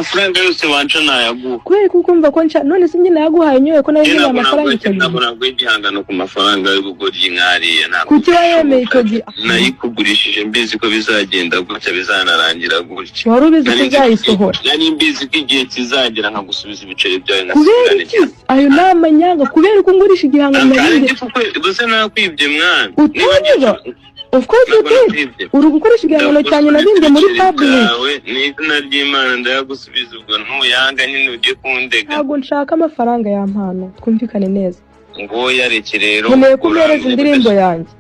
Amafaranga yose wanca nayaguha. Kubera ko ukumva ko nca, none se njye nayaguhaye nyoye ko nayo Njye nkeneye ntabwo amafaranga naguha icyo gihe? Ntabwo naguha igihangano ku mafaranga y'ubugoryi nkariya, ntabwo Kuki wayemeye icyo gihe? Nayikugurishije mbizi ko bizagenda gutya, bizanarangira gutya. Wari ubizi ko Nari nzi ko uzayisohora? Nari mbizi ko igihe kizagera nkagusubiza ibiceri byawe, Kubera nkasubirana iki? Ayo ni amanyanga. Kubera ko ngurisha igihangano kandi nahimbye. ndi gusa nakwibye, mwana? Utanyiba? Of course you Ntabwo did. nakwibye. Uri gukoresha igihangano cyanjye nahimbye muri Ibiceri public. byawe, ni izina ry'Imana, ndayagusubiza. Ubwo ntuyanga nyine ujye kundega. Ntabwo nshaka amafaranga ya mpano, twumvikane neza. Ngo yareke rero. Nkeneye ko umpereza indirimbo yanjye,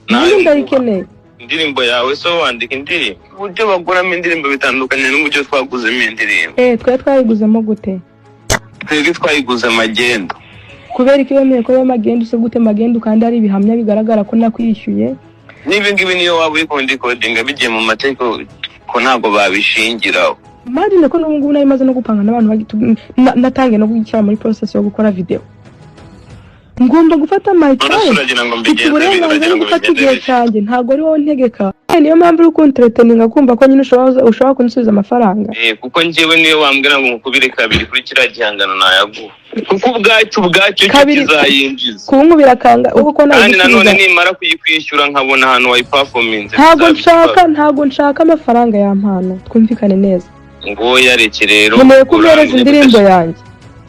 nanjye ndayikeneye. Indirimbo yawe? So wandika indirimbo? Uburyo baguramo indirimbo bitandukanye n'uburyo twaguzemo indirimbo. Eh, twari twayiguzemo gute? Twebwe twayiguze amagendo. Kubera ko wemeye ko magendu se? Gute magendu kandi hari ibihamya bigaragara ko nakwishyuye? N'ibi ngibi, niyo waba uri kundikodinga, bigiye mu mategeko ko ntabwo babishingiraho. Imagine ko n'ubu ngubu nari maze no gupanga n'abantu natangiye no gushyira muri process yo gukora video. Ngomba gufata my None se time. uragira ngo Mfite mbigenze uburenganzira uragira bwo ngo gufata bigende igihe bite? cyanjye, ntabwo ari wowe ntegeka. Niyo mpamvu uri kunthreateninga, kumva ko nyine ushobora kunsubiza amafaranga. Eh, kuko njyewe niyo wambwira ngo nkukubire kabiri kuri kiriya gihangano, nayaguha, kuko ubwacyo cyo Kabiri. kizayinjiza. Kunkubira kanga uko Kandi nanone nayigusubiza. nimara kuyikwishyura nkabona ahantu wayiperforminze, Ntabwo bizaba nshaka ikibazo. Ntabwo nshaka amafaranga ya mpano, twumvikane neza. Ngo yareke rero. Nkeneye ko umpereza Urangiye indirimbo yanjye,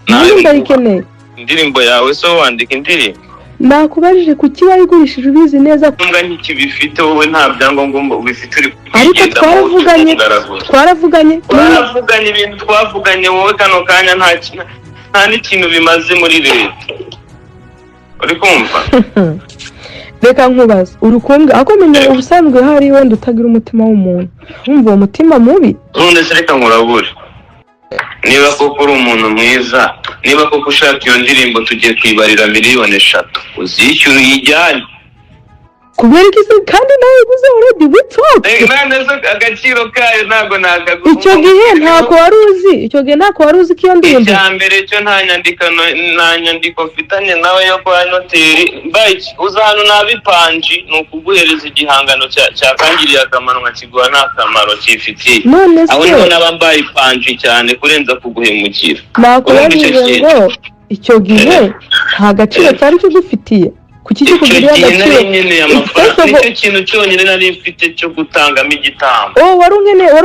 nanjye ndayikeneye. Indirimbo yawe? So wandika indirimbo? Nakubajije, kuki wayigurishije ubizi neza? Ngombwa ntikibifite, wowe nta byangombwa ubifite, uri Ariko kubigendamo twaravuganye. ugaragura. Twaravuganye. Twaravuganye, ibintu twavuganye wowe kano kanya nta n'ikintu bimaze muri leta, uri kumva? Reka nkubaze, urukumbwe ako menya ubusanzwe hari wenda utagira umutima w'umuntu, wumva uwo mutima mubi? None se reka nkurabure, niba koko uri umuntu mwiza, niba koko ushaka iyo ndirimbo, tugiye kuyibarira miliyoni 3, uzishyura uyijyane. Kubera iki se kandi nawe uguze? Already we talked. None se agaciro kayo ntabwo nakaguha? Icyo gihe ntako wari uzi, icyo gihe ntako wari uzi ko iyo ndirimbo Icya mbere cyo, nta nyandiko mfitanye nawe yo kwa noteri. Mbaye uza hano nabipanji, ni ukuguhereza igihangano cyakangiriye akamaro, nkakiguha nta kamaro cyifitiye. None Aho se niho naba mbaye ipanji cyane kurenza kuguhemukira. Nakubajije Urumva icyo ngo icyo gihe nta gaciro cyari kigufitiye, kuki Icyo kikugiriye gihe nari agaciro? nkeneye First amafaranga. of all- Nicyo kintu cyonyine nari mfite cyo gutangamo igitambo. Oh, wari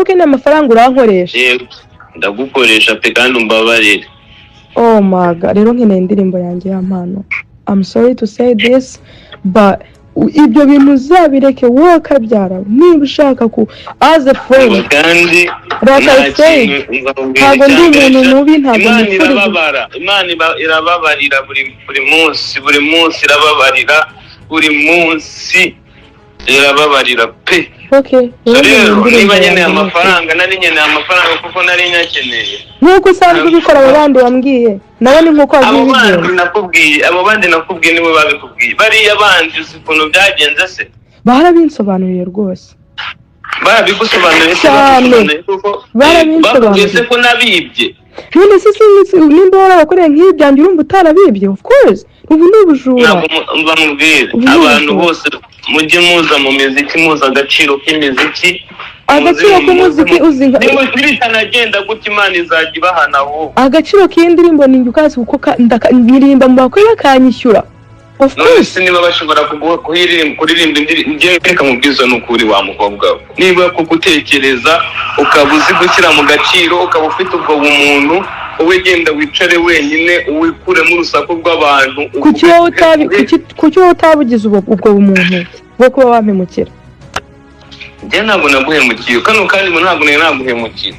ukeneye amafaranga, urankoresha. Yego, ndagukoresha pe, kandi umbabarire. Oh my God. Rero nkeneye indirimbo yanjye ya mpano. I'm sorry to say this, but ibyo bintu uzabireke wowe kabyara, niba ushaka ku as a friend. Kandi Like I nta said, kintu nzakubwira. ntabwo ndi Icya mbere umuntu mubi, ntabwo Imana nifuriza irababara, Imana irababarira buri munsi, buri munsi irababarira, buri munsi irababarira pe. Okay. So rero rero nkeneye niba indirimbo nkeneye yanjye. amafaranga, nari nkeneye amafaranga kuko nari nyakeneye. Nk'uko usanzwe ubikora, abo bandi wambwiye nabo ni nk'uko wagiye Abo bandi ubigenza. nakubwiye, abo bandi nakubwiye nibo babikubwiye. Bariya bandi uzi ukuntu byagenze se? Barabinsobanuriye rwose. Barabigusobanuriye se? Cyane. Bagusobanuriye kuko Barabinsobanuriye. bakubwiye se ko nabibye? None se sinzi nimba warabakoreye nk'ibyanjye, urumva utarabibye? Of course, ubu ni ubujura. Ntabwo bamubwire. Ubu ni Abantu ubujura. bose mujye muza mu miziki, muzi agaciro k'imiziki. Agaciro k'umuziki uzi Nibitanagenda gutya, Imana izajya ibahana ahubwo. Agaciro k'iyi ndirimbo ni njye ukazi, kuko nyiririmba mu bakwe bakanyishyura, of None course. se niba bashobora kuririmba indirimbo, njyewe reka mubwiza, ni ukuri wa mukobwa we, niba kugutekereza ukaba uzi gushyira mu gaciro, ukaba ufite ubwo bumuntu, wowe genda wicare wenyine, wikuremo urusaku rw'abantu. Kuki wowe utabugize ubwo bumuntu bwo kuba wampemukira? Njye ntabwo naguhemukiye kano kandi, ngo ntabwo nari naguhemukiye.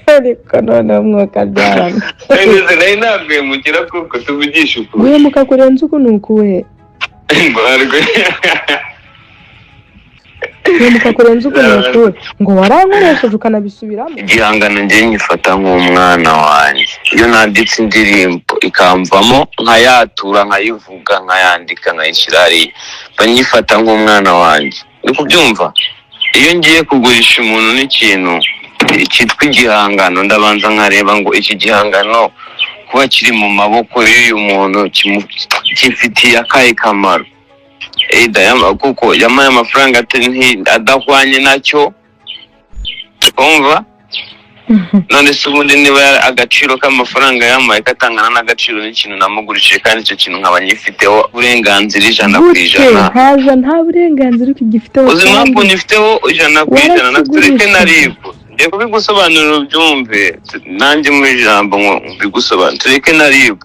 Ariko noneho mwuka byarana. Nari nari naguhemukira kuko tuvugisha ukuri? Guhemuka kurenze uku ni ukuwe? Guhemuka kurenze uku ni ukuwe, ngo warankoresheje ukanabisubiramo? Igihangano njye nyifata nk'umwana wanjye. Iyo nanditse indirimbo ikamvamo, nkayatura, nkayivuga, nkayandika, nkayishyira hariya, mba nyifata nk'umwana wanjye, uri kubyumva? Iyo ngiye kugurisha umuntu n'ikintu cyitwa igihangano, ndabanza nkareba ngo iki gihangano kuba kiri mu maboko y'uyu muntu kimfitiye akahe kamaro? Either kuko yampaye amafaranga adahwanye nacyo, kumva? None se ubundi niba agaciro k'amafaranga yampaye katangana n'agaciro n'ikintu namugurishije, kandi icyo kintu nkaba nyifiteho uburenganzira ijana ku Gute? ijana? Ntaza, nta burenganzira ukigifiteho. Uzi impamvu? Kandi nyifiteho 100%. Na tureke na warakigurishije. RIB, ngiye kubigusobanurira ubyumve nanjye mu ijambo ngo mbigusobanure. Tureke na RIB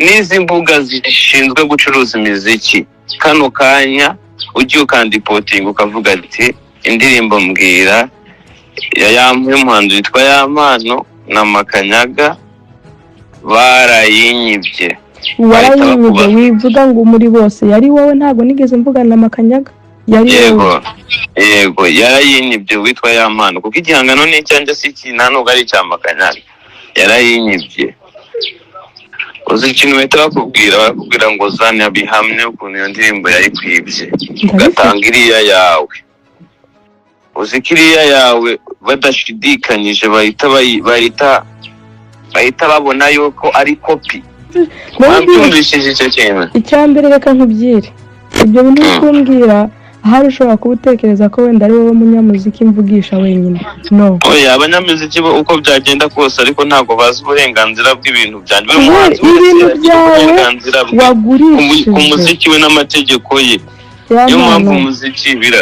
n'izi mbuga zishinzwe gucuruza imiziki. Kano kanya ugiye ukandipotinga, ukavuga ati indirimbo mbwira ya y'umuhanzi witwa Yampano na Makanyaga barayinyibye, bahita Warayinyibye. bakubaza. Wivuga ngo muri bose yari wowe. Ntabwo nigeze mvugana na Makanyaga, yari wowe. Yego, yarayinyibye witwa Yampano, kuko igihangano ni icyanjye, si iki, nta nubwo ari icya Makanyaga. Yarayinyibye. Uzi ikintu bahita bakubwira? Barakubwira ngo zana bihamye ukuntu iyo ndirimbo yayikwibye. Ndabifite. Ugatanga iriya yawe. Uzi ko iriya yawe badashidikanyije bahita babona yuko ari kopi? Maybe. Wabyumvishije icyo kintu? Icya mbere, reka nkubwire, ibyo bintu uri kumbwira ahari ushobora kuba utekereza ko wenda ari wowe munyamuziki mvugisha wenyine. No. Oya, abanyamuziki bo uko byagenda kose, ariko ntabwo bazi uburenganzira bw'ibintu byanjye. Buri Kubera muhanzi wese ibintu agira byawe uburenganzira bwe ku wagurishije. muziki we n'amategeko ye. Niyo mpamvu Yampano.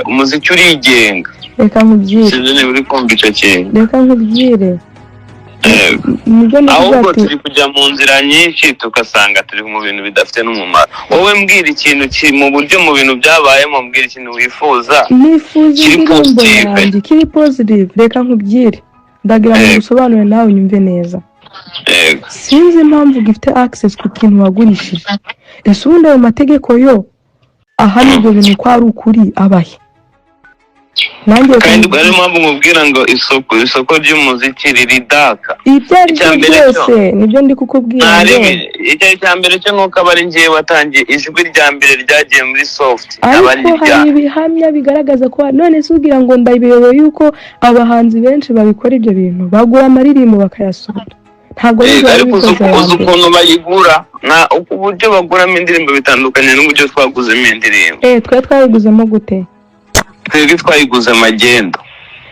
umuziki urigenga. Reka nkubwire. Sinzi niba uri kumva icyo kintu. Reka nkubwire. Yego. Nibyo navuga. Ahubwo Ati turi kujya mu nzira nyinshi, tugasanga turi mu bintu bidafite n'umumaro. Wowe mbwira ikintu kiri mu buryo mu bintu byabayemo, mbwira ikintu wifuza Nifuza kiri indirimbo positive. yanjye kiri positive. Reka nkubwire, ndagira ngo ngusobanure nawe unyumve neza. Yego. Sinzi impamvu ugifite access ku kintu wagurishije. Ese ubundi ayo mategeko yo ahana ibyo bintu ko ari ukuri abahe? Nanjye reka Kandi ubwo ariyo nkubwire. mpamvu nkubwira ngo isoko ry'umuziki riri daka. Ibyo ari Icya byo mbere cyo byose, nibyo ndi kukubwira ngo icya mbere cyo nuko aba ari njyewe watangiye, ijwi rya mbere ryagiye muri soft aba ari Ariko irya hari ibihamya bigaragaza ko, none se ugira ngo ndabiyobewe yuko abahanzi benshi babikora ibyo bintu, bagura amaririmbo bakayasohora? Ntabwo ari ibyo Ariko uzi wabikoze wa uzi mbere. ukuntu bayigura na uko uburyo baguramo indirimbo bitandukanye n'uburyo twaguzemo indirimbo. Twe twayiguzemo gute? Twebwe twayiguze magendo.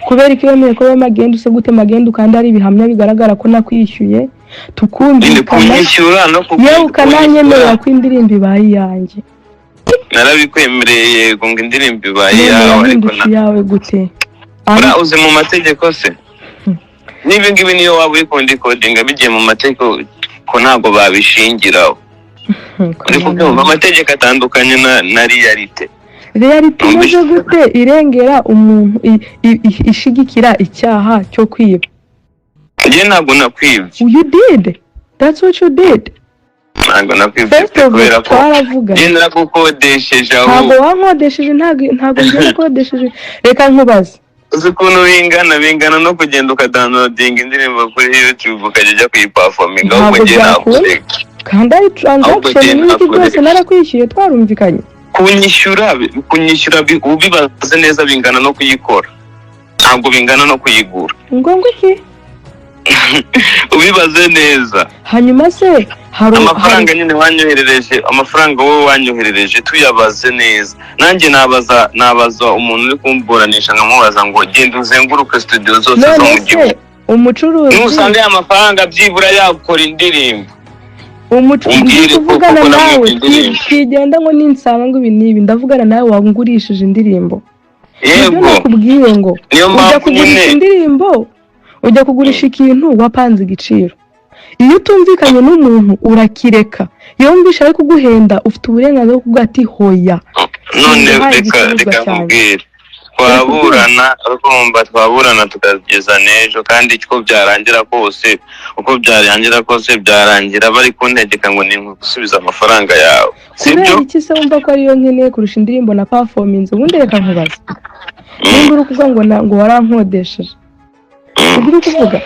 Kubera ko wemeye ko magendu se? Gute magendu kandi hari ibihamya bigaragara ko nakwishyuye, Nyine tukumvikana? Kunyishyura no Yewe, ukananyemerera kunyishyura ko indirimbo ibaye iyanjye. Narabikwemereye, yego, ngo indirimbo ibaye None iyawe, ariko yahindutse na iyawe gute? Buriya uzi mu mategeko se, n'ibi ngibi niyo waba uri kundikodinga, bigiye mu mategeko ko ntabwo babishingiraho. Uri kubyumva? Amategeko atandukanye na réalité. Réalité imeze gute irengera umuntu, ishigikira icyaha cyo kwiba? Njye ntabwo nakwibye. You did, that's what you did. Ntabwo nakwibye. First of all, Kubera ko twaravuga. Njye naragukodesheje. Ntabwo Ahubwo wankodesheje, ntabwo njye nakodesheje. Reka nkubaze. Uzi ukuntu bingana no kugenda ukadownloadinga indirimbo kuri YouTube, ukajya ujya kuyiperforminga? Ahubwo Ntabwo njye byakunda. nakureka. Kandi ari Ahubwo transaction njye n'ibiki byose, nakureka. narakwishyuye, twarumvikanye. Kunyishyura ubibaze neza, bingana no kuyikora, ntabwo bingana no kuyigura. Ngombwa iki? Ubibaze neza. Hanyuma se hari Amafaranga nyine wanyoherereje, amafaranga wowe wanyoherereje, tuyabaze neza. Nanjye nabaza umuntu uri kumburanisha, nkamubaza ngo genda uzenguruke studio zose zo None mu se gihugu, umucuruzi nusanga aya mafaranga byibura yakora indirimbo, umucuruzi umbwire ndi ko kuvugana koko nawe namwibye indirimbo. Twigenda ngo ninsanga ngo ibi n'ibi, ndavugana nawe wangurishije indirimbo. Nibyo nakubwiye ngo Niyo ujya mpamvu kugurisha nyine indirimbo, ujya kugurisha ikintu wapanze igiciro. Iyo utumvikanye n'umuntu urakireka. Iyo wumvishe ari kuguhenda, ufite uburenganzira bwo kuvuga ati hoya, None singuhaye reka igicuruzwa reka cyanjye. nkubwire, twaburana, urumva, twaburana tukageza n'ejo, kandi uko byarangira kose, byarangira bari kuntegeka ngo ningusubize amafaranga yawe, sibyo? Kubera iki se wumva ko ariyo nkeneye kurusha indirimbo na performance? Ubundi reka nkubaze, nimba uri kuvuga ngo ngo warankodesheje, ibyo uri kuvuga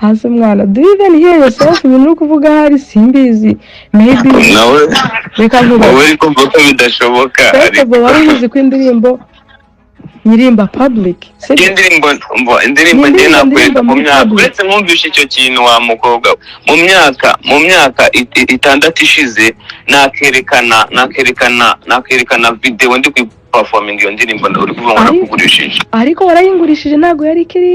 hasi mwana, do you even hear yourself? Ibintu uri kuvuga ahari simbizi, maybe. Nawe Reka nkubaze. wowe uri kumva ko bidashoboka. First of Ariko all, wari ubizi ko indirimbo nyirimba public, sibyo? Indirimbo mbo indirimbo Ni njye indirimbo nakwereka ndirimba mu muri myaka public. Uretse nkumvishe icyo kintu, wa mukobwa we, mu myaka 6 ishize, nakerekana video ndi Performing iyo ndirimbo uri kuvuga ngo Ariko nakugurishije. Ariko warayingurishije, ntabwo yari ikiri.